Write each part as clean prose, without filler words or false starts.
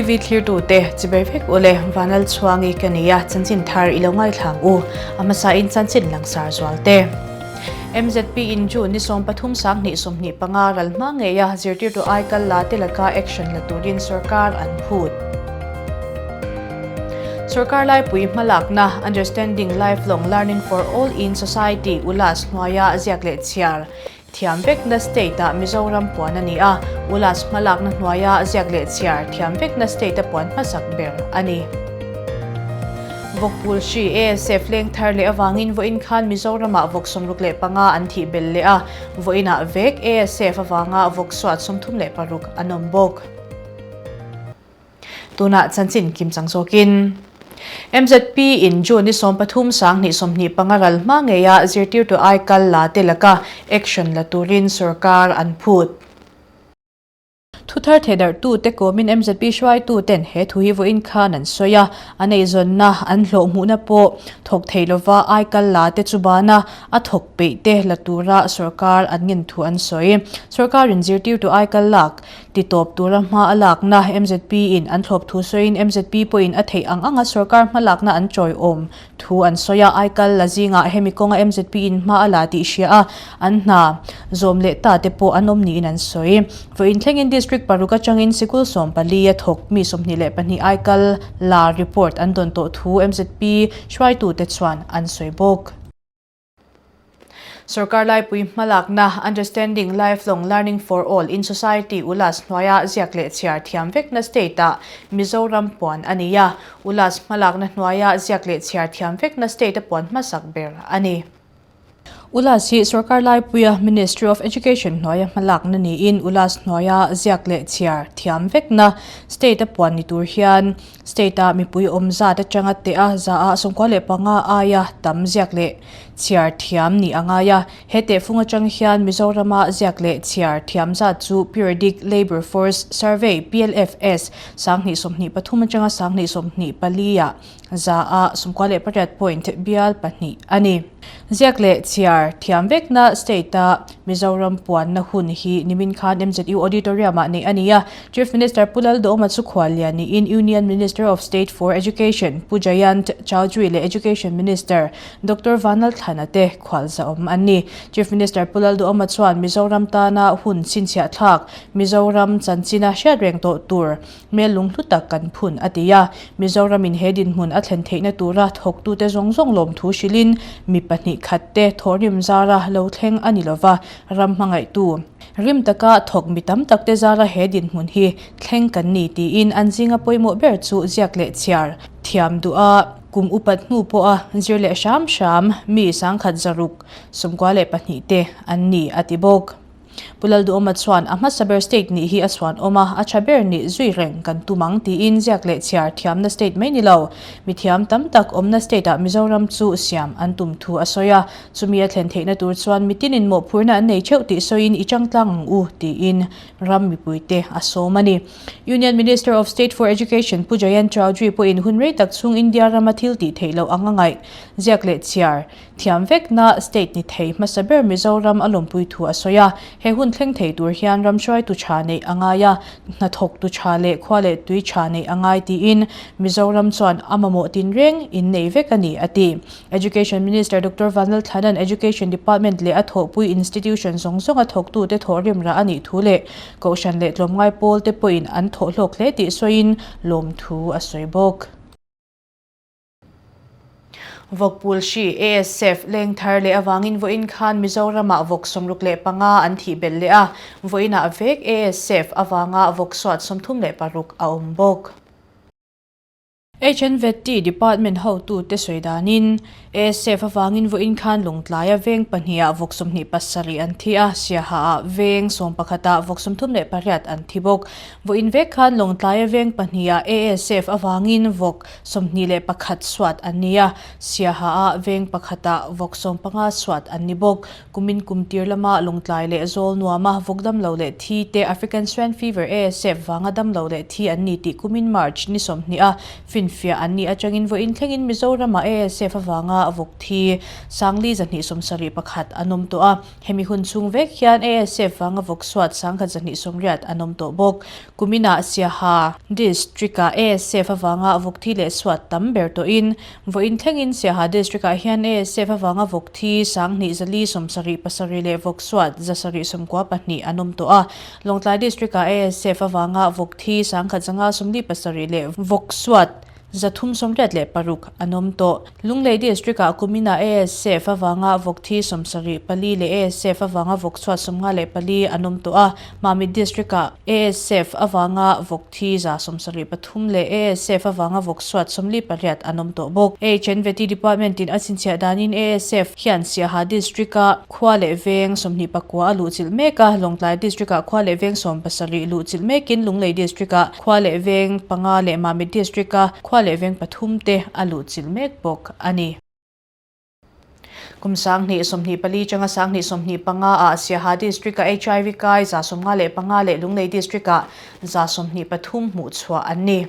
TV thlirtute chibai vek ule Vanlal Chhuangi ka ni a, chanchin thar i lo ngaithlang u. A hmasa in chanchin langsar zual te. MZP in June ni 13 2025 ral hma ngeia zirtirtu aikal la te laka action la turin sorkar an phut. Sorkar laipui hmalakna Understanding Lifelong Learning for All in Society ULAS hnuaia ziak leh chhiar thiam vekna state-ah Mizoram puan a ni a, ULAS hmalakna hnuaia ziak leh chhiar thiam vekna state-a puan hmasak ber a ni. Vawkpul hri ASF leng thar leh avangin vawiin khan Mizoramah vawk 65 an thih belh leh a, vawiinah vek ASF avanga vawk suat 36 an awm bawk. Tunah chanchin kim chang zawkin MZP in June ni 13 2025 ral hma ngeia zirtirtu aikal la te laka action la turin sorkar an phut. Thuthar thehdarhtu te kawmin MZP hruaitu ten he thu hi vawiin khan an sawi a, an eizawnna an hlawh hmuhna pawh thawk thei lova aikal la te chu bana a thawk peih te la tura sorkar an ngen thu an sawi. Sorkarin zirtirtu aikal lak Titawp tura hma a lakna MZP in an thlawp thu sawiin MZP pawhin a theih ang anga sorkar hmalakna an chawiawm thu an sawi a, aikal la zingah hemi kawnga MZP in hma a la tih hria a, an hna zawm leh ta te pawh an awm niin an sawi. Vawiin thlengin District paruk atangin sikul 14 a thawk mi 22 aikal la report an dawn tawh thu MZP hruaitute chuan an sawi bawk. Sorkar laipui hmalakna Understanding Lifelong Learning for All in Society ULAS hnuaia ziak leh chhiar thiam vekna state-ah Mizoram puan a ni a, ULAS hmalakna hnuaia ziak leh chhiar thiam vekna state-a puan hmasak ber a ni. ULAS hi sorkar laipuia Ministry of Education hnuaia hmalakna niin ULAS hnuaia ziak leh chhiar thiam vekna state-a puan ni tur hian State-a mipui awm zat atanga teh a za a 95 aia tam ziak leh chhiar thiam nih a ngai a. He tehfung atang hian Mizorama ziak leh chhiar thiam zat chu Periodic Labour Force Survey, PLFS, 2023 atanga 2024 ah za a 98 point bial pahnih a ni. Ziak leh chhiar thiam vekna state-a Mizoram puanna hun hi nimin khan MZU Auditorium-ah neih a ni a. Chief Minister Pu Lalduhoma chu khuallian niin Union Minister of State for Education Pu Jayant Chaudhary leh Education Minister Doctor Vanlalthlana te khualzahawm an ni. Chief Minister Pu Lalduhoma chuan Mizoram tana hun chhinchhiah thlak Mizoram chanchina hriat reng tawh tur Hmel lunghlu tak kan phun a ti a, Mizoramin he dinhmun a thlen theihna tura thawktute zawng zawng lawmthu hrilhin mi pahnih khat te thawhrim zara lo thleng a ni lova, ram hmangaihtu rim taka thawk mi tam tak te zara he dinhmun hi thleng kan ni tiin an zinga pawimawh ber chu ziak leh chhiar thiam duh a, kum upat hnu pawha zir leh hram hram mi 1192 te an ni a ti bawk. Pu Lalduhawma chuan a hmasa ber state nih hi a chhuan awm a, a tha ber nih zui reng kan tum ang tiin ziak leh chhiar thiamna state mai ni lo, mithiam tam tak awmna state ah Mizoram chu siam an tum thu a sawi a, chumi a thlen theihna tur chuan mitinin mawhphurhna an nei theuh tih sawiin i changtlang ang u tiin ram mipuite a sawm a ni. Union Minister of State for Education Pu Jayant Chaudhary pawhin hun rei tak chhung India rama thil tih theih loh ang a ngaih ziak leh chhiar Thiam vekna state ni thei hmasa ber Mizoram a lawmpui thu a sawi a, he hun thleng thei tur hian ram hruaitu tha neih a ngai a, hnathawktu tha leh khua leh tui tha neih a ngai tiin Mizoram chuan a mamawh tinreng in nei vek a ni, a ti. Education Minister Doctor Vanlalthlana'n Education Department leh a thawhpui institution zawng zawnga thawktute thawhrim rah a nih thu leh Kohhran leh tlawmngai pawlte pawhin an thawhhlawk hle tih sawiin lawmthu a sawi bawk. Vawkpul hri, ASF, leng thar leh avangin vawiin khan Mizoramah vawk 65 an thih belh leh a, vawiinah vek ASF avanga vawk suat 36 a awm bawk. HNVT Department hotute sawi danin, ASF avangin vawiin khan Lungtlaia veng pahniha vawk 27 an thi a, Siahaah veng 11-ah vawk 38 an thi bawk. Vawiin vek khan Lawngtlaia veng pahniha ASF avangin vawk 21 suat an ni a, Siaha-ah veng pakhatah vawk 15 suat an ni bawk. Kumin kum tir lama Lawngtlai leh Zawl nuama vawk damlo leh thi te African Swine Fever, ASF, vanga damlo leh thi an ni tih kumin March ni 20 a finfiah. finfiah an nih atangin vawiin thlengin Mizoramah ASF avanga vawk thi Sangli 271 an awm tawh a. Hemi hun chhung vek hian ASF vanga vawk suat 1280 an awm tawh bawk. Kuminah Siaha District-ah ASF avanga vawk thi leh suat tam ber tawhin vawiin thlengin Siaha District-ah hian ASF avanga vawk thi 2477 leh vawk suat 792 an awm tawh a. Lawngtlai District-ah ASF avanga vawk thi 1547 leh vawk suat 386 an awm tawh. Lunglei District-ah kuminah ASF avanga vawk thi 74 leh ASF avanga vawk chhuat 54 an awm tawh a. Mamit District-ah ASF avanga vawk thi 73 leh ASF avanga vawk chhuat 48 an awm tawh bawk. HNVT Department-in a chhinchhiah danin ASF hian Siaha District-a khua leh veng 29 a luhchilh mek a, Lawngtlai District-ah khua leh veng 70 luhchilh mekin Lunglei District-ah khua leh veng panga leh Mamit District-a khua leh veng pathum te a luhchilh mek bawk a ni. Kum 2024 tanga 2025 ah Siaha District-a HIV kai 155 leh Lunglei District-ah 123 hmuh chhuah an ni.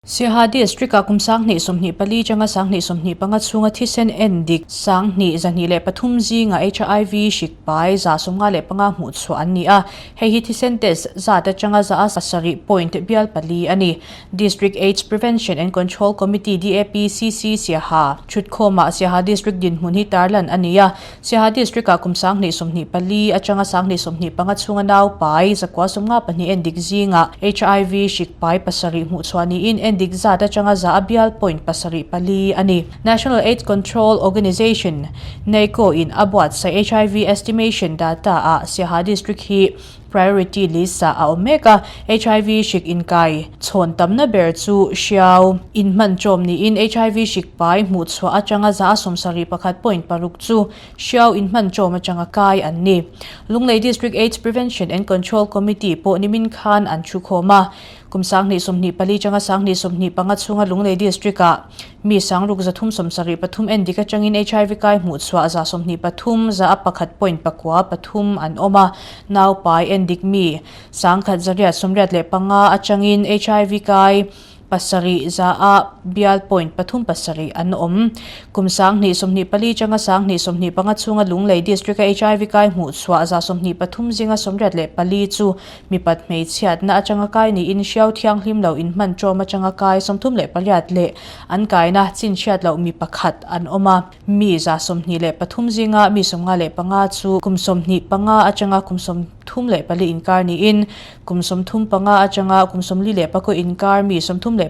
Siaha District-ah kum 2024 tanga 2025 chhunga thisen en dik 2203 zinga HIV hrik pai 155 hmuh chhuah an ni a. Hei hi thisen test zat atanga za a sarih point bial pali a ni. District AIDS Prevention and Control Committee, DAPCC, Siaha thutkhawmah Siaha District dinhmun hi tarlan a ni a. Siaha District-ah kum 2024 atanga 2025 chhunga nau pai 952 endik zingah HIV hrik pai pasarih hmuh chhuah niin endik zat atanga za a bial point pasarih pali a ni. National AIDS Control Organisation, NACO, in a buatsaih HIV estimation data-ah Siaha District hi Priority list-ah a awm mek a, HIV hrik inkai chhawn tamna ber chu hriau inhman chawm niin HIV hrik pai hmuh chhuah atanga za a 71.6 chu hriau inhman chawm atanga kai an ni. Lunglei District AIDS Prevention and Control Committee pawh nimin khan an thu khawm a, kum 2024 tanga 2025 chhunga Lunglei District-ah mi 6373 en dik atangin HIV kai hmuh chhuah za 23 za a 1.93 an awm a, Nau pai en dik mi 1185 atangin HIV kai pasarih za a bial point pathum pasarih an awm. Kum 2024 tanga 2025 chhunga Lunglei District a HIV kai hmuh chhuah za 23 zinga 84 chu mipat hmeichhiatna atanga kai niin hriau thianghlim lo inhman tawm atanga kai 38 leh an kaina chinchhiat loh mi pakhat an awm a. Mi 23 zinga mi 55 chu kum 25 atanga kum 34 inkar niin kum 35 atanga kum 44 inkar mi 39,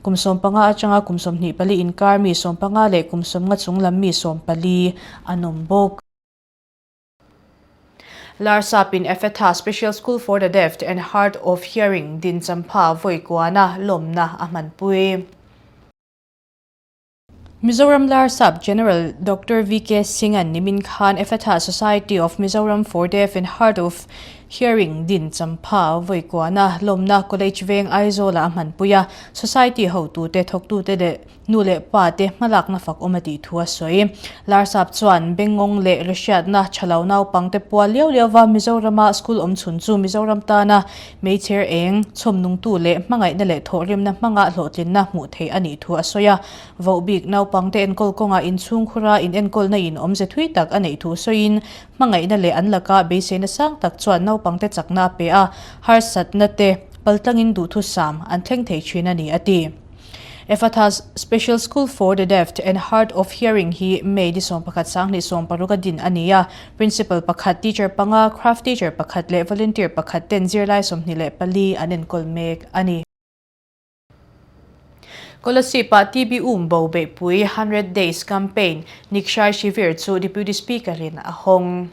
kum 15 atanga kum 24 inkar mi 15 leh kum 50 chunglam mi 14 an awm bawk. Larsapin Ephetha Special School for the Deaf and Hard of Hearing din champha vawi kuana lawmna a hmanpui. Mizoram Larsap General Doctor VK Singh-a'n nimin khan Ephetha Society of Mizoram for Deaf and Hard of Hearing din champha vawi kuana lawmna College Veng Aizawl-ah a hmanpui a, Society hotute, thawktute leh Nu leh pa te hmalakna fak awm a tih thu a sawi. Larsap chuan Bengngawng leh Rehriatna Thalo naupang te pual liau liau va Mizorama school awm chhun chu Mizoram tana meichher eng, chhawmnungtu leh hmangaihna leh thawhrimna hmanga hlawhtlinna hmuh theih a nih thu a sawi a. Voh bik naupang te enkawl kawngah inchhungkhura inenkawlna in awmze thui tak a neih thu sawiin hmangaihna leh an laka beiseina sang tak chuan naupang te chakna a pe a, harsatna te paltlangin duhthusam an thleng thei thin a ni a ti. Ephatha's Special School for the Deaf and Hard of Hearing hi May ni 11 sanghnih 16 a din a ni a. Principal pakhat, teacher panga, craft teacher pakhat leh volunteer pakhat ten zirlai 24 an enkawl mek a ni. Kolasib-ah TB um bo beihpui 100 Days Campaign Nikshai Shivir chu Deputy Speaker-in a hawng.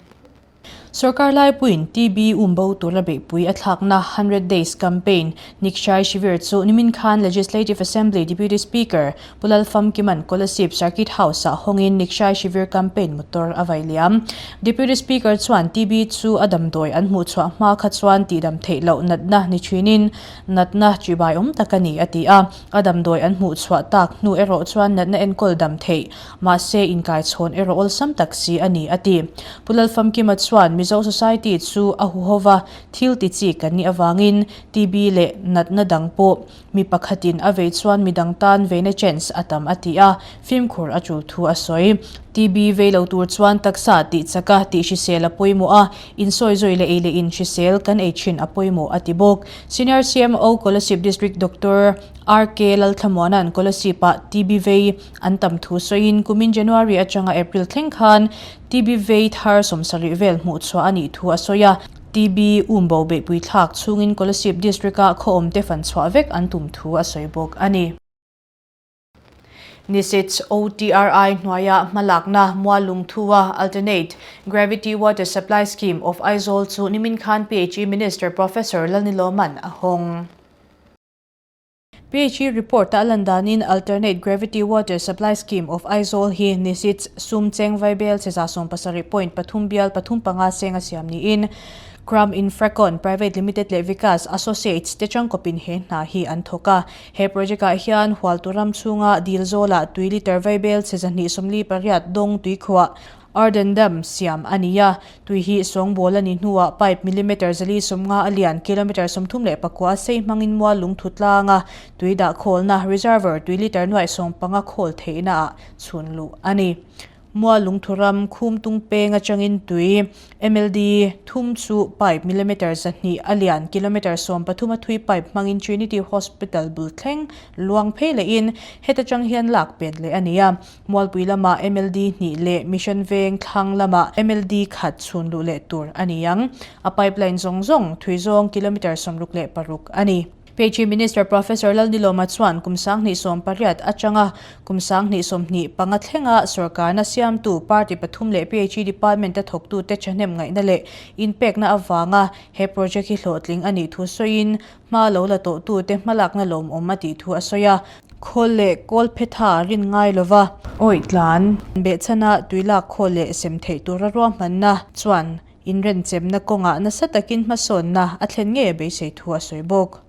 Sorkar laipuiin TB um bo tura beihpui a thlakna 100 Days Campaign Nikshai Shivir chu nimin khan Legislative Assembly Deputy Speaker Pu Lalfamkiman Kolasib Circuit House-ah hawngin Nikshai Shivir Campaign motor a vai liam. Deputy Speaker chuan TB chu a damdawi an hmuh chhuah hma kha chuan tihdam theih loh natna ni thinin natna chibai awm tak a ni a ti a. A damdawi an hmuh chhuah tak hnu erawh chuan natna enkawl dam theih mahse inkaichhawn erawh awlsam tak si a ni a ti. Pu Lalfamkima chuan Mizoram. Mizo society chu a huhova thil ti chi kan nih avangin TB leh natna dang pawh mi pakhatin a vei chuan midang tan veina chance a tam a ti a, fimkhur a tul thu a sawi. TB vei lo tur chuan taksa tih chaka tih hrisel a pawimawh a, insawi zawi leh ei leh in hrisel kan ei thin a pawimawh a ti bawk. Senior CMO Kolasib District Doctor RK Lalthlamuana'n Kolasib-ah TB vei an tam thu sawiin kumin January atanga April thleng khan TB vei thar 70 vel hmuh chhuah a nih thu a sawi a. TB umbo beihpui thlak chungin Kolasib District-ah khaw awmte fan chhuah vek an tum thu a sawi bawk a ni. Nisits OTRI hnuaia hmalakna Mualungthua Alternate Gravity Water Supply Scheme of Aizawl chu nimin khan PHE Minister Professor Lalniloman a hawng. PHE report-a a lan danin Alternate Gravity Water Supply Scheme of Aizawl hi Nisits sum cheng vaibel che 17 point pathum bial pathum panga seng a siam niin Kram Infracon Private Limited leh Vikas Associates te tangkawpin he hna hi an thawk a. He project-ah hian Hualtu ram chhunga dil zawlah tui litre vaibel che 248 dawng tuikhuah Arden Dam siam a ni a, tui hi sawngbawl a nih hnuah pipe millimeter 450 a lian kilometre 34 a sei hmangin mual lungthu tlanga tui dah khawlna reservoir tui litre nuaih 15 khawl theihna ah chhun luh a ni. Mual lungthu ram khum tung peng atangin tui MLD thum chu pipe millimeter 200 a lian kilometre 13 a thui pipe hmangin Trinity Hospital bul thleng luang phei lehin heta tang hian lak pen leh a ni a. Mualpui lamah MLD hnih leh Mission Veng thlang lamah MLD khat chhun luh leh tur a ni ang. A pipeline zawng zawng thui zawng kilometre 66 a ni. PHE Minister Professor Lalnilawma chuan kum 2018 atanga kum 2025 thlenga sorkarna siamtu party pathum leh PHE department-a thawktute thahnem ngaihna leh inpekna avanga he project hi hlawhtling a nih thu sawiin Hma lo la tawhtute hmalakna lawmawm a tih thu a sawi a. Khawl leh kawl phetha rin ngai lova. Awih tlan behchhana tuilak khawl leh sem theih tura ruahmanna chuan inrenchemna kawngah nasa takin hmasawnna a thlen ngei a beisei thu a sawi bawk.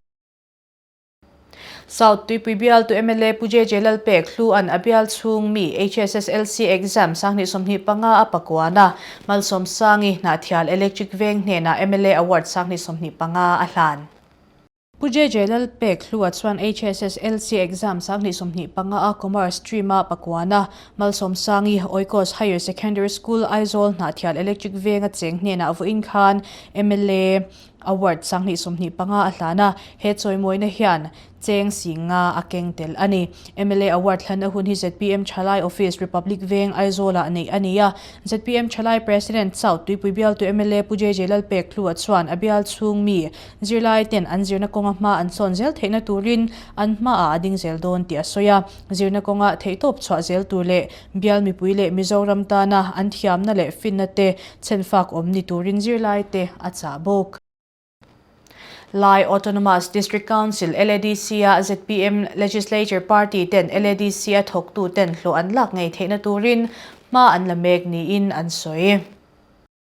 South Tuipui bialtu mla Pu JJ Lalpek Hlu-a'n a bial chhung mi HSSLC exam 2025 a pakuan a, Malsawmsangi Hnahthial Electric Veng hnenah mla Award 2025 a hlan. Pu JJ Lalpek Hlua chuan HSSLC exam 2025 a Commerce stream a pakuan a, Malsawmsangi Oikos Higher Secondary School Aizawl Hnahthial Electric Venga cheng hnenah vawiin khan mla Award 2025 a hlan a, he chawimawina hian cheng singa a keng tel a ni. Mla Award hlanna hun hi zpm Thalai Office, Republic Veng, Aizawl-ah neih a ni a. Zpm Thalai President South Tuipui bialtu mla Pu JJ Lalpek Hlua chuan a bial chhung mi zirlai ten an zirna kawnga hma an sawn zel theihna turin an hmaah a ding zel dawn tih a sawi a. Zirna kawnga theihtawp chhuah zel tur leh bial mipui leh Mizoram tana an thiamna leh finna te chhenfak awm ni turin zirlai te a chah bawk. Lai Autonomous District Council, LADC, a zpm Legislature Party ten LADC a thawktu ten hlawh an lak ngei theihna turin hma an la mek niin an sawi.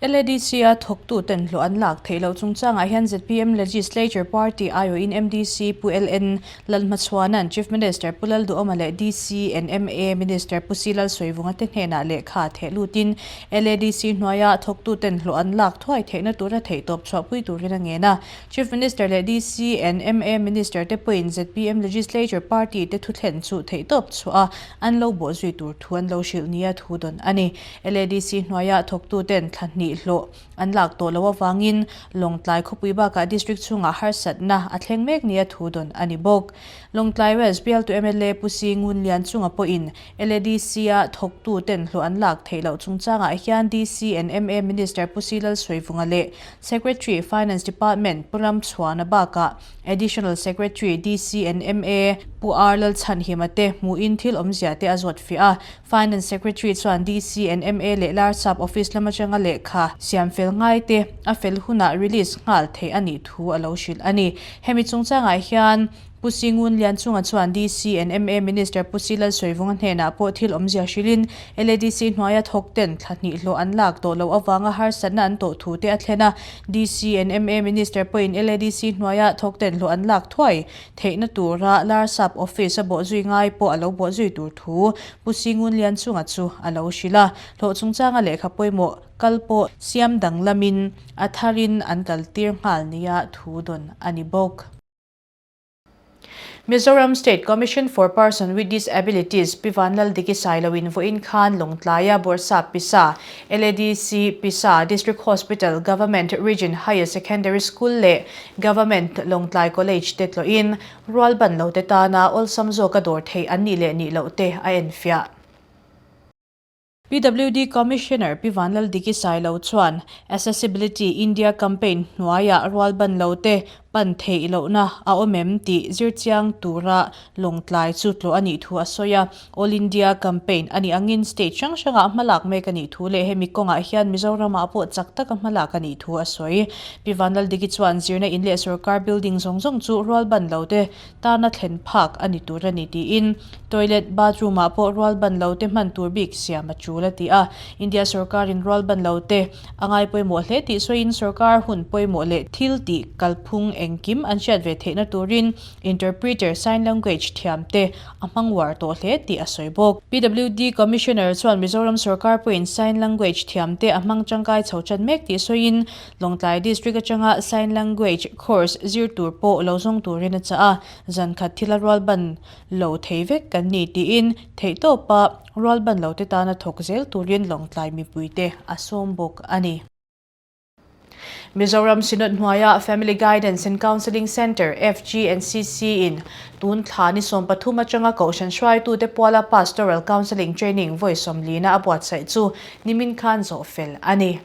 LADC a thawktu ten hlawh an lak theih loh chungchangah hian zpm Legislature Party aiawhin MDC Pu LN Lalhmachhuana'n Chief Minister Pu Lalduhawma leh DCNMA Minister Pu C Lalsawivunga te hnenah lehkha theh lutin LADC hnuaia thawktu ten hlawh an lak thuai theihna tura theihtawp chhuahpui turin a ngen a. Chief Minister leh DCNMA Minister te pawhin zpm Legislature Party te thuthlen chu theihtawp chhuah a an lo bawhzui tur thu an lo hrilh nia thu dawn a ni. LADC hnuaia thawktu ten thla hnih hlawh an lak tawh loh avangin Lawngtlai khawpui bakah district chhungah harsatna a thleng mek nia thu dawn a ni bawk. Lawngtlai West bialtu mla Pu Si Ngun Lian chunga pawhin LADC-a thawktu ten hlawh an lak theih loh chungchangah hian DC and ma Minister Pu Si Lalsawivunga leh Secretary Finance Department Pu Ramchhuana bakah Additional Secretary DC and ma Pu R Lalchhanhima te hmuhin thil awmzia te a zawt fiah a. Finance Secretary chuan DC and ma leh Larsap Office lam atanga lehkha siam fel ngai te a fel hunah release nghal theih a nih thu a lo hrilh a ni. Hemi chungchangah hian Pu Singun Lianchunga chuan DC and ma Minister Pu Si Lalsawivunga hnenah pawh thil awmzia hrilhin LADC hnuaia thawk ten thla hnih hlawh an lak tawh loh avanga harsatna an tawh thu te a thlen a. DC and ma Minister pawhin LADC hnuaia thawk ten hlawh an lak thuai theihna tura Larsap Office a bawhzui ngai pawh a lo bawhzui tur thu Pu Singun Lianchunga chu a lo hrilh a. Hlawh chungchanga lehkha pawimawh. kal pawh siam danglamin a tharin an kaltir nghal nia thu dawn a ni bawk. Mizoram State Commission for Person with Disabilities Pi Vanlaldiki Sailoin vawiin khan Lawngtlaia Bawrhsap Pisa, LADC Pisa, District Hospital, Government Region Higher Secondary School leh Government Lawngtlai College te tlawhin rualban lote tana awlsam zawka dawr theih an nih leh nih loh te a enfiah. PWD Commissioner Pi Vanlaldiki Sailo chuan Accessibility India Campaign hnuaiah rualban lote pan theih lohna a awm em tih zirchiang tura Lawngtlai chu tlawh a nih thu a sawi a. All India Campaign a nih angin state hrang hrangah hmalak mek a nih thu leh hemi kawngah hian Mizoramah pawh chak taka hmalak a nih thu a sawi. Pi Vanlaldiki chuan zirna in leh sorkar building zawng zawng chu rualban lote tana thlen phak a ni tur a ni tiin toilet bathroom ah pawh rualban lo te hman tur bik siam a tul a ti a. India sorkarin rualban lo te a ngai pawimawh hle tih sawiin sorkar hun pawimawh leh thil tih kalphung engkim an hriat ve theihna turin interpreter sign language thiam te a hmang uar tawh hle tih a sawi bawk. PWD Commissioner chuan Mizoram sorkar pawhin sign language thiam te a hmang tangkai chho tan mek tih sawiin Lawngtlai District atanga Sign Language course zir tur pawh lo zawng turin a chah a, zan khat thila rualban lo thei vek kan ni tiin theihtawpa rualban lo te tana thawk zel turin Lawngtlai mipuite a sawm bawk a ni. Mizoram Synod hnuaia Family Guidance and Counselling Centre, FGNCC, in tun thla ni 13 atanga Kohhran hruaitute puala Pastoral Counselling Training vawi 40 a buatsaih chu nimin khan zawh fel a ni.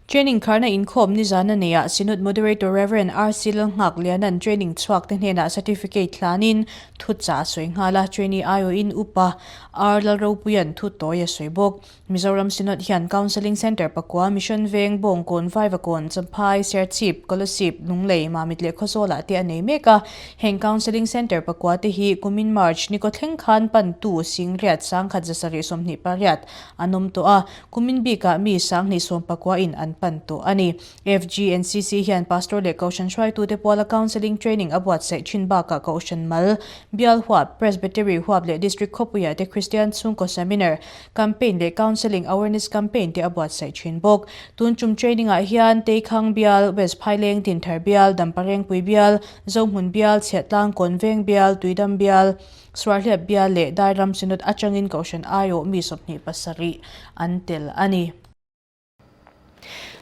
Training kharna inkhawm nizan a neihah Synod Moderator Rev. RC Lalnghakliana'n training chhuak te hnenah certificate hlanin thu chah a sawi nghal a, trainee aiawhin Upa R Lalropuia'n thu tawi a sawi bawk. Mizoram Synod hian Counselling Centre pakua, Mission Veng, Bawngkawn, Vaivakawn, Champhai, Serchhip, Kolasib, Lunglei, Mamit leh Khawzawlah te a nei mek a. Heng Counselling Centre pakua te hi kumin March ni kawthleng khan pantu Singriat 1000 728 an awm tawh a, Kumin bikah mi 2019 in an pan tawh a ni. FGNCC hian Pastor leh Kohhran hruaitute puala Counselling Training a buatsaih thin bakah Kohhran mal, Bial huap, Presbytery huap leh District khawpuiah te Kristian chhungkaw Seminar, Campaign leh Counselling Awareness Campaign te a buatsaih thin bawk. Tun tum training ah hian Teikhang Bial, West Phaileng Dinthar Bial, Damparengpui Bial, Zohmun Bial, Chhiahtlang Kawnveng Bial, Tuidam Bial, Suarhliap bial leh Dairam Synod atangin Kohhran aiawh mi 27 an tel a ni.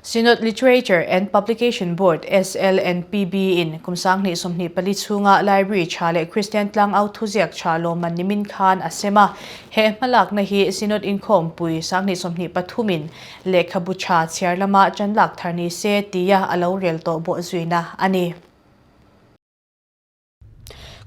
Synod Literature and Publication Board, SLNPB, in kum 2024 chhunga Library tha leh Kristian tlangau thuziak tha lawmman nimin khan a sem a. He hmalakna hi Synod inkhawmpui 2023 in lehkhabu tha chhiar lama chanlak thar ni se tia a lo rel tawh bawh zuina a ni.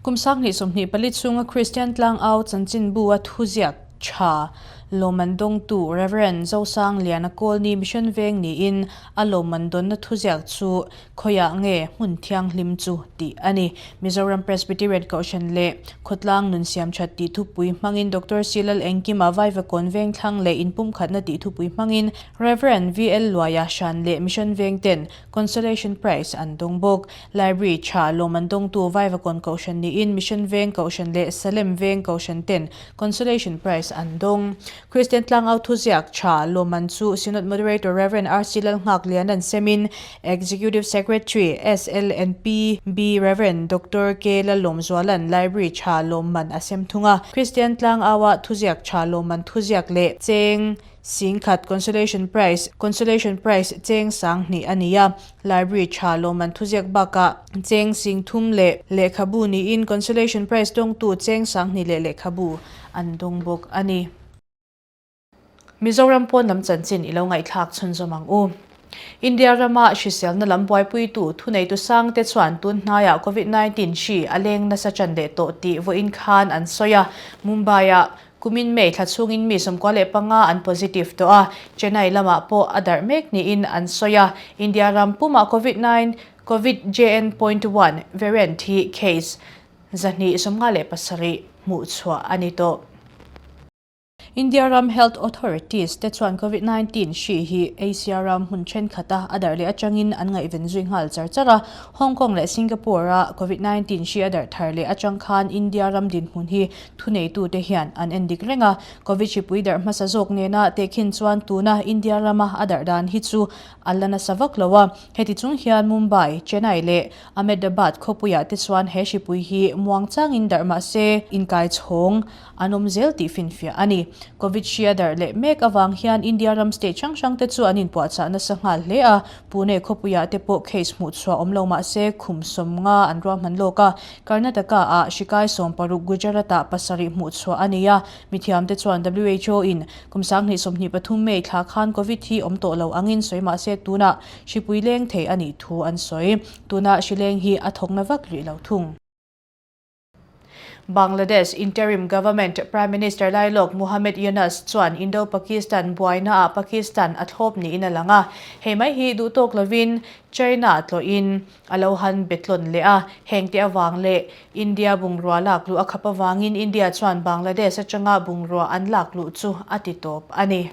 Kum 2024 chhunga Kristian tlangau chanchinbu a thuziak tha lawmman dawngtu Rev. Zosang Liana Kawlni Mission Veng niin a lawmman dawnna thuziak chu khawiah nge hmun thianghlim chu tih a ni. Mizoram Presbyterian Kohhran leh Khawtlang nun siamthat tih thupui hmangin Doctor C. Lal Engkima Vaivakawn Vengthlang leh Inpumkhatna tih thupui hmangin Rev. VL Luaia Hran leh Mission Veng ten Consolation Prize an dawng bawk. Library tha lawm an dawngtu Vaivakawn Kohhran niin Mission Veng Kohhran leh Salem Veng Kohhran ten Consolation Prize an dawng. Kristian Tlangau thuziak tha lawm an chu Synod Moderator Rev. RC Lalnghakliana'n semin Executive Secretary SLNPB Rev. Doctor K Lalawmzuala'n Library tha lawmman a sem thung a. Kristian Tlangaua thuziak tha lawmman thuziak leh cheng 10,000 Consolation Prize, Consolation Prize cheng 2000 a ni a, Library tha lawmman thuziak bakah cheng 3000 leh lehkhabu niin Consolation Prize dawngtu cheng 2000 leh lehkhabu an dawng bawk a ni. Mizoram pawn lam chanchin i lo ngaihthlak chhunzawm ang u. India rama hriselna lam buaipuitu thuneitu sangte chuan tun hnaiah Covid 19 hri a leng nasa ṭan leh tawh tih vawiin khan an sawi a, Mumbai-ah Kumin May thla chhungin mi 95 an positive tawh a, Chennai lamah pawh a darh mek niin an sawi a. India ram pumah Covid nine, Covid JN point one variant hi case 257 hmuh chhuah a ni tawh. India ram health authorities te chuan Covid 19 hri hi Asia ram hmun thenkhat a a darh leh atangin an ngaihven zui nghal char char a. Hong Kong leh Singapore a Covid 19 hri a darh thar leh atang khan India ram dinhmun hi thuneitute hian an en dik reng a. Covid hripui darh hmasa zawk nena tehkhin chuan tuna India rama a darh dan hi chu a la nasa vak lo a. Heti chung hian Mumbai, Chennai leh Ahmedabad khawpuiah te chuan he hripui hi muangchangin darh mah se inkaichhawng an awm zel tih finfiah a ni. Covid hria darh leh mek avang hian India ram state hrang hrang te chu an inpuahchah nasa nghal hle a, Pune khawpuiah te pawh case hmuhchhuah awm lo mah se khum 50 an ruahman lawk a, Karnataka ah hrikai 16, Gujarat ah 7 hmuhchhuah a nei a, mithiam te chuan WHO in kum 2023 May thla khan Covid hi awm tawh lo angin sawi mah se tunah hripui leng thei a nih thu an sawi. Tunah hrileng hi a thawkna vak rih lo thung. Bangladesh interim government Prime Minister lailawk Muhammad Yunus chuan Indo-Pakistan buainaah Pakistan a thlawp niin a lang a, hei mai hi duhtawk lovin China tlawhin a lo han betlawn leh a, hengte avang leh India bungrua lak luh a khap avangin India chuan Bangladesh atanga bungrua an lak luh chu a ti tawp a ni.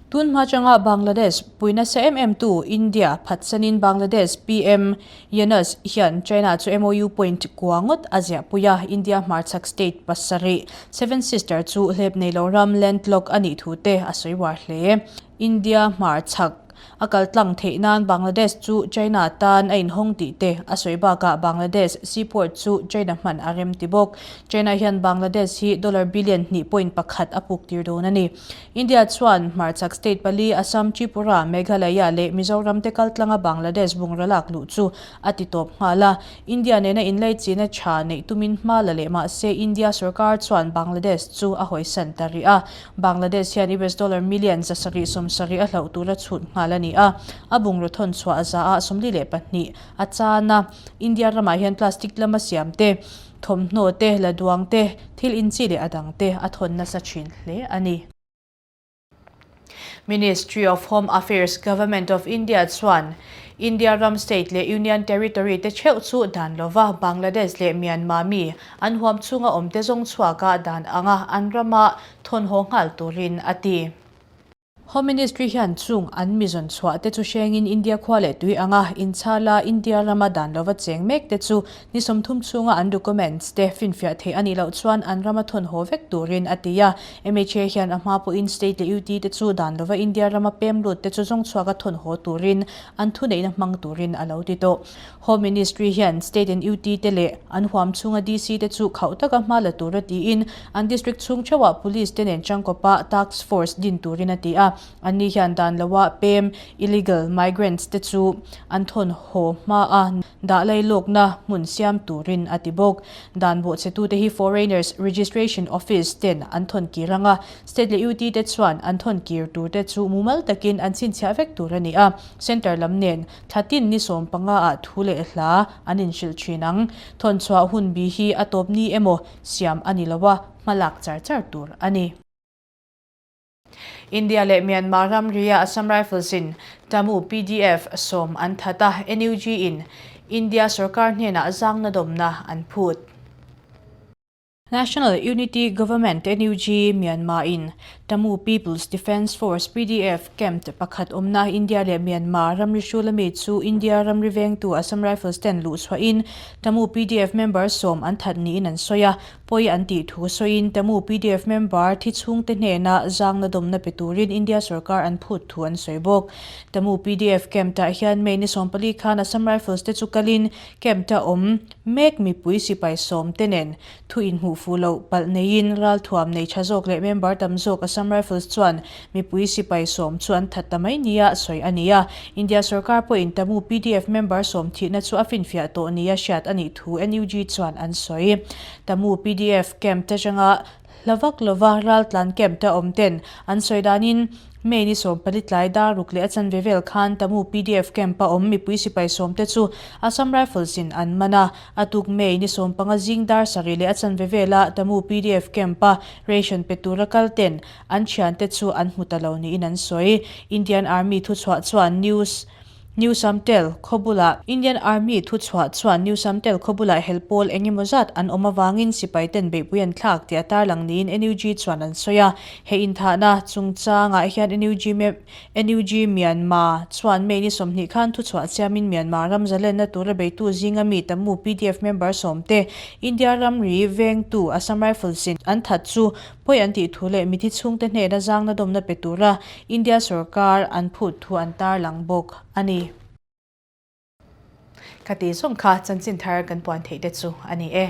Tun hma changa Bangladesh pui nasa em em tu India phatsanin Bangladesh PM Yunus hian China chu MOU point kua ngawt a ziah pui a, India hmarchhak state pasarih Seven Sister chu hlep nei lo ram landlock a nih thu te a sawi uar hle. India hmarchhak a kal tlang theih nan Bangladesh chu China tan a inhawng tih te a sawi bakah Bangladesh seaport chu China hman a rem ti bawk. China hian Bangladesh hi dollar billion hnih point pakhat a puk tir dawn a ni. India chuan hmarchhak state pali Assam, Tripura, Meghalaya leh Mizoram te kaltlanga Bangladesh bungraw lak luh chu a ti tawp nghal a. India nena inlaichin tha neih tumin hma la leh mah se India sorkar chuan Bangladesh chu a hawisan ta rih a. Bangladesh hian US dollar million 770 a hlauh tura chhut nghal a ni a. A bungraw thawn chhuah zaah 42 a chan a. India ramah hian plastic lama siam te, Thawmhnaw te, la duang te, thil inchi leh a dang te a thawn nasa thin hle a ni. Ministry of Home Affairs, Government of India chuan India ram state leh Union Territory te theuh chu dan lova Bangladesh leh Myanmar mi an huam chhunga awm te zawng chhuaka dan anga an rama thawn haw nghal turin a ti. Home Ministry hian chung an mi zawn chhuah te chu hrengin India khua leh tui anga inchhala India rama dan lova cheng mek te chu ni 30 chhunga an documents te finfiah theih a nih loh chuan an rama thawn haw vek turin a ti a. MHA hian a hma pawhin state leh UT te chu dan lova India rama pem lut te chu zawng chhuaka thawn haw turin an thuneihna hmang turin a lo ti tawh. Home Ministry hian State and UT te leh an huam chhunga DC te chu khauh taka hma la tura tiin an district chhung theuhah Police te nen tangkawpa Task Force din turin a ti a. Anni hian dan loa pem, illegal migrants, te chu an thawn haw hma a dah lailawkna hmun siam turin a ti bawk. Dan bawhchhetute hi Foreigners Registration Office ten an thawn kir ang a, State leh UT te chuan an thawn kir turte chu mumal takin an chhinchhiah vek tur a ni a, Centre lam nen Thlatin ni 15 ah thu leh hla an inhrilh thin ang. Thawnchhuah hun bi hi a tawp ni emaw siam a ni lo a, hma lak char char tur a ni. India leh Myanmar ramria Assam Rifles in Tamu pdf 10 an that a, NUG in India sorkar hnenah zangna dawmna an phut. National Unity Government, NUG, Myanmar in Tamu People's Defence Force, PDF, camp pakhat awmna India leh Myanmar ramri hrul ami chu India ramri vengtu Assam Rifles ten luh chhuahin Tamu PDF member 10 an that niin an sawi a, pawi an tih thu sawiin Tamu PDF member thi chhungte hnena zangna dawmna pe turin India sorkar an phut thu an sawi bawk. Tamu PDF camp tah hian May ni 14 khan Assam Rifles te chu kalin camp ta awm Mek mipui sipai 10 te nen thu inhmuh fuh loh palh neiin ralthuam nei tha zawk leh member tam zawk Assam Rifles chuan mipui sipai 10 chu an that ta mai nia sawi a ni a. India sorkar pawhin Tamu PDF member 10 thihna chu a finfiah tawh nia hriat a nih thu NUG chuan an sawi. Tamu PDF camp te atanga Hla vak lova raltlan camp te awm ten an sawi danin May ni 14 tlai dar ruk leh a chanve vel khan Tamu PDF camp a awm mipui sipai 10 te chu Assam Rifles in an man a. A tuk May ni 15 zing dar 7 leh a chanve vela Tamu PDF camp a ration pe tura kal ten an thiante chu an hmu ta lo niin an sawi. Indian Army thuchhuah chuan news. New Samtel khawbulah Indian Army thuchhuah chuan New Samtel khawbulah hel pawl eng emaw zat an awm avangin sipai ten beihpui an thlak tih a tarlang niin NUG chuan an sawi a. He inthahna chungchangah hian NUG NUG Myanmar chuan May ni 20 khan thuchhuah siamin Myanmar ram zalenna tura beitu zinga mi Tamu pdf member sawmte India ramri vengtu Assam Rifles in an that chu pawi an tih thu leh mithi chhungte hnena zangna dawmna pe tura India sorkar an phut thu an tarlang bawk a ni. Khati zawng kha chanchin thar kan puan theih te chu a ni e.